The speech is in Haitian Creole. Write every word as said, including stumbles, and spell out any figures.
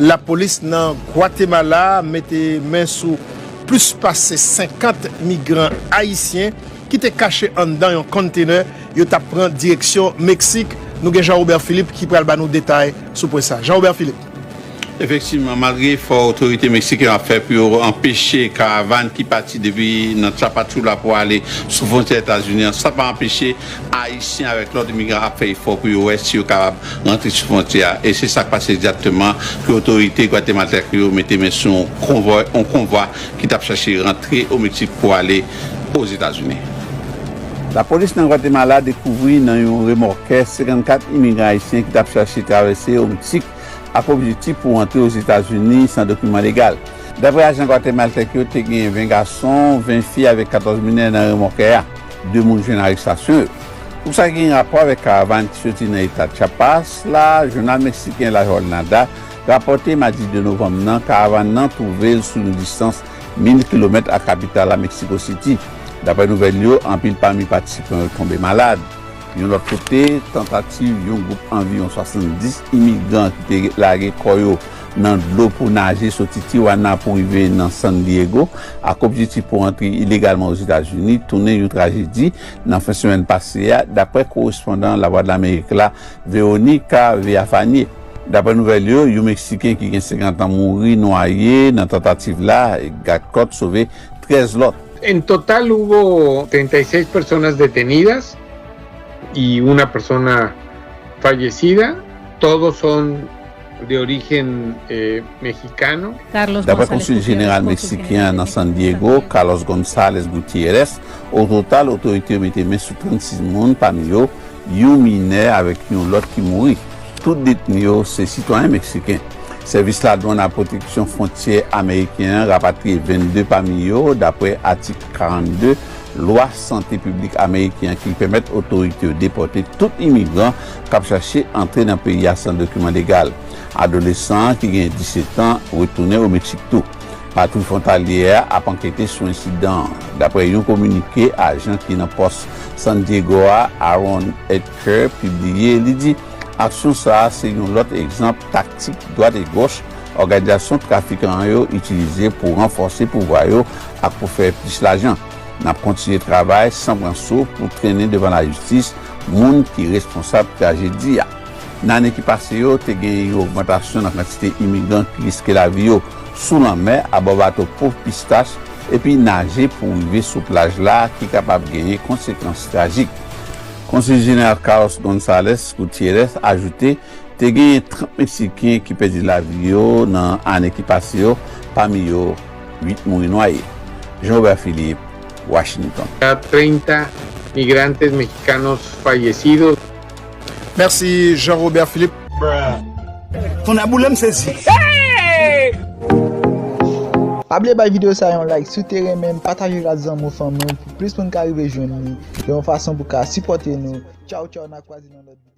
Lapolis nan Gwatemala mete men sou plis pase senkant migran ayisyen ki te kache anndan yon konntenè yo t ap pran direksyon Meksik. Nou gen Jean Robert Philippe ki pral ba nou detay sou pwen sa. Jean Robert Philippe. Efektivman, malgre efò otorite meksiken yo ap fè pou yo anpeche karavàn ki pati depi nan Chiapas Sud la pou ale sou fwontyè Etazini an, sa pa anpeche Ayisyen avèk lòt imigran ap fè efò pou yo wè si yo kapab rantre sou fwontyè a. E se sa k pase egzakteman ke otorite gwatemaltèk yo mete men sou yon konvwa, yon konvwa ki t ap chache rantre o Meksik pou ale Ozetazini. Lapolis nan Gwatemala dekouvri nan yon remòkè senkannkat imigran ayisyen ki t ap chache travèse o Meksik ak objektif pou rantre Ozetazini san dokiman legal. Daprè ajan gwatemaltèk yo, te gen ven gason, ven fi avèk katòz minè nan remòkè a. De moun jwenn arestasyon yo. Pou sa ki gen rapò avèk karavàn ki soti nan eta Chiapas la, jounal meksiken La Jornada rapòte madi de novanm nan, karavàn nan twouve l sou yon distans mil kilomèt ak kapital la, Mexico City. Daprè nouvèl yo, anpil pami patisipan yo tonbe malad. Yon lòt kote, tantativ yon gwoup anviwon swasanndis imigran ki te lage kò yo nan dlo pou naje soti Tijuana pou rive nan San Diego ak objektif pou antre ilegalman Ozetazini tounen yon trajedi nan fen semèn pase a, daprè korespondan Lavwadlamerik la, Veronica Villafañe. Daprè nouvèl yo, yon Meksiken ki gen senkant an mouri nwaye nan tantativ la, e gadkòt sove trèz lòt. En total hubo treinta y seis personas detenidas y una persona fallecida. Todos son de origen eh, mexicano. Daprè konsil jeneral meksiken an nan San Diego, Carlos González Gutiérrez, ototal otorite yo mete men sou trannsis moun, pami yo yon minè avèk yon lòt ki mouri. Tout detni yo se sitwayen meksiken. Sèvis ladwann ak pwoteksyon fwontyè ameriken an rapatriye vennde pami yo, daprè atik karannde lwa sante piblik ameriken an ki pèmèt otorite yo depòte tout imigran k ap chache antre nan peyi a san dokiman legal. Adolesan an, ki gen disset an, retounen o Meksik tou. Patwouy fwontalyè a ap ankete sou ensidan an. Daprè yon kominike ajan ki nan pòs San Diego a, Aaron Edker, pibliye, li di, aksyon sa a se yon lòt egzanp taktik dwadegòch òganizasyon trafikan yo itilize pou ranfòse pouvwa yo ak pou fè plis lajan. N ap kontinye travay san pran souf pou trennen devan lajistis moun ki responsab trajedi a. Nan ane ki pase yo, te gen yon ogmantasyon nan kantite imigran ki riske lavi yo sou lanmè abò bato pov pistach epi naje pou rive sou plaj la, ki kapab genyen konsekans trajik. Konsil Jeneral Carlos González Gutiérrez ajoute te genyen trant Meksiken ki pèdi lavi yo nan ane ki pase yo, pami yo uit mouri nwaye. Jean Robert Philippe, Washington. Ya treinta migrantes mexicanos fallecidos. Mèsi Jean Robert Philippe. Ton aboulem sezi. Pa bliye bay videyo sa yon like, si w te renmen m, pataje l ak zanmi w, fanmi w, pou plis moun ka rive jwenn li, yon fason pou ka sipòte nou. Tchaw tchaw, n a kwaze nan lòt videyo.